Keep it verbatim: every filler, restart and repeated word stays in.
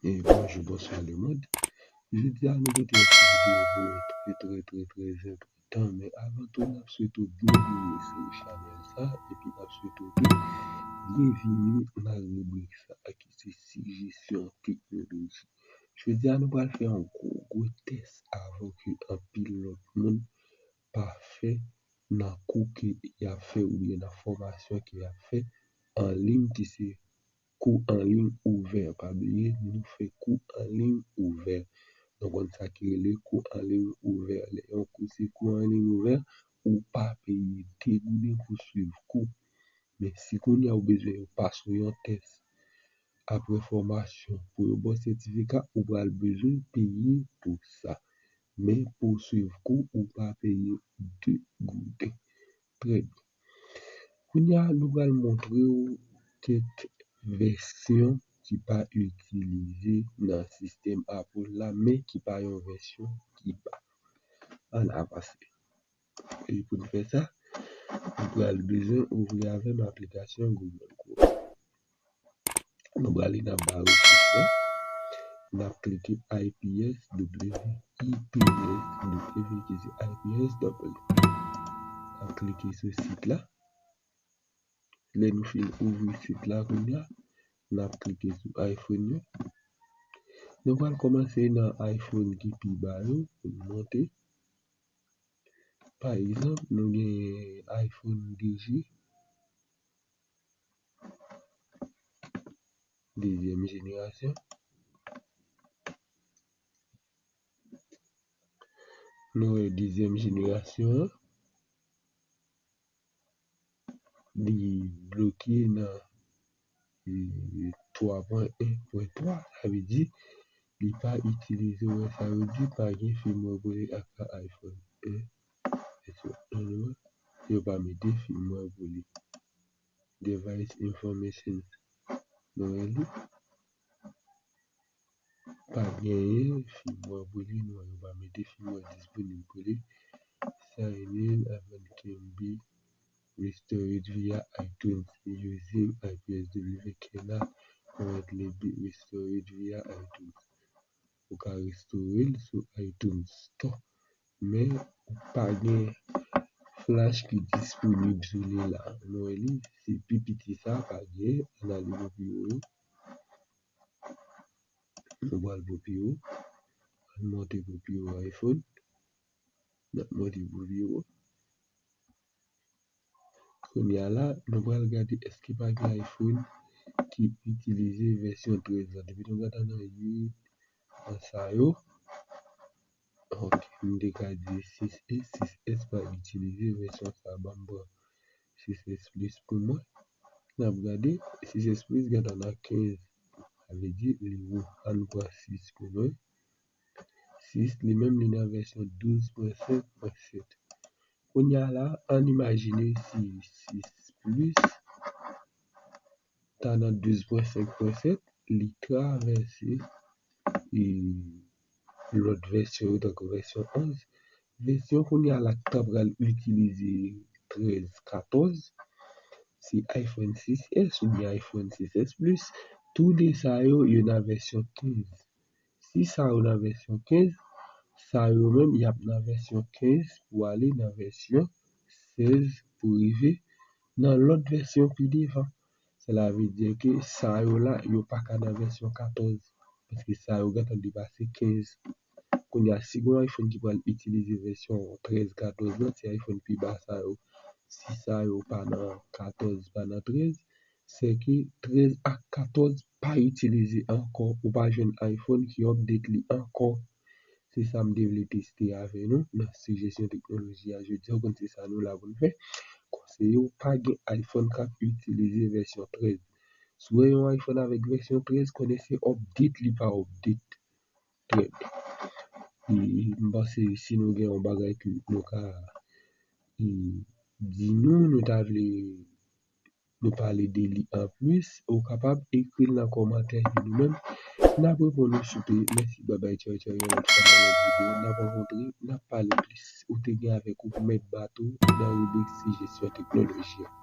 E bonjou, bonswa lemonn. Jodi a nou pote yon ti videyo pou ou trè, trè, trè, trè enpòtan. Men avan tou, n ap swete w byenvini sou chanèl sa, epi n ap swete w tou byenvini nan ribrik sa a ki se sijesyon teknoloji. Jodi a, nou pral fè yon gwo, gwo tès avan ke anpil lòt moun pa fè nan kou ke y ap fè oubyen nan fòmasyon ke y ap fè an liy ki se kou an liy ouvè. Pa bliye, nou fè kou an liy ouvè. Nou konn sa ki rele kou an liy ouvè. Lè yon kou se kou an liy ouvè, ou pa peye de gouden pou swiv kou. Men si kounye a ou bezwen yo pase w yon tès, apre fòmasyon, pou yo ba w sètifika, ou pral bezwen peye pou sa. Men pou w swiv kou, ou pa peye de gouden. Trè byen. Kounye a, nou pral montre w kèk vèsyon ki pa itilize nan sistèm Apple la, men ki pa yon vèsyon ki ba. Ann avanse. E pou n fè sa, nou pral bezwen ouvri avè m aplikasyon Google Chrome. Nou prale nan ba rechèch la. N ap klike I P S W, I P S W, ki se I P S W. N ap klike sou sit la. Lè nou fin ouvri sit la kounye a, n ap klike sou iPhone yo. Nou pral kòmanse nan iPhone ki pi ba yo pou n monte. Pa egzanp, nou gen iPhone de G, dezyèm jenerasyon. Nou wè dezyèm jenerasyon an, li bloke nan, e, twa pwen en pwen twa, sa vle di, li pa itilize, ou wè sa yo di, pa gen firmware pou li ak iPhone en. Yo pa mete firmware pou li. Device information. Nou wè li. Pa genyen firmware pou li, nou wè yo pa mete firmware disponib pou li. Sign in haven't can be restored via iTunes using I P S W cannot currently be restored via iTunes. Ou ka restore l sou iTunes Store, men ou pa gen flash ki disponib sou li la. Nou wè li, se pi piti sa, pa gen, ann ale pou pi wo yo. Nou pral pou pi wo. Ann monte pou pi wo iPhone. N ap monte pou pi wo. Kounye a la, nou pral gade èske pa gen iPhone ki itilize vèsyon trèz la. Depi nou gade nan uit, nan sa yo, ok, m te ka di sis S, sis S pa itilize vèsyon sa, ban m pran sis S Plus pou mwen. N ap gade, sis S Plus gentan nan kenz, sa vle di li wo. Ann pran sis pou nou. Sis, li menm, li nan vèsyon douz pwen senk pwen sèt. Kounye a la, ann imajine si sis Plus ta nan douz pwen senk pwen sèt, li travèse, e, lòt vèsyon yo, tankou vèsyon onz. Vèsyon kounye a la k ta pral itilize trèz, katòz, se iPhone sis S oubyen iPhone sis S Plus. Tou de sa yo, yo nan vèsyon kenz. Si sa yo nan vèsyon kenz, sa yo menm, y ap nan vèsyon kenz pou ale nan vèsyon sèz pou rive nan lòt vèsyon pi devan. Sela vle di ke sa yo la, yo pa ka nan vèsyon katòz, paske sa yo gentan depase kenz. Kounye a, si gen yon iPhone ki pral itilize vèsyon trèz, katòz lan, se iPhone pi ba sa yo. Si sa yo pa nan katòz, pa nan trèz, se ke trèz ak katòz pa itilize ankò. Ou pa jwenn iPhone ki update li ankò. Se sa m te vle teste avè nou nan sijesyon teknoloji a jodi a. Ou konn se sa nou la pou n fè. Konseye w pa gen iPhone k ap itilize vèsyon trèz. Si w wè yon iPhone avèk vèsyon trèz, konnen se update, li pa update. Trè byen. E, m panse si nou gen yon bagay ke nou ka, e, di nou, nou ta vle nou pale de li anplis, ou kapab ekri l nan kòmantè ke nou menm n ap reponn ou sou te. Mèsi, babay, tchaw, tchaw, yon lòt fwa nan lòt videyo, n ap rankontre, n ap pale plis. Ou te gen avèk ou Mèt Bato nan ribrik sijesyon teknoloji a.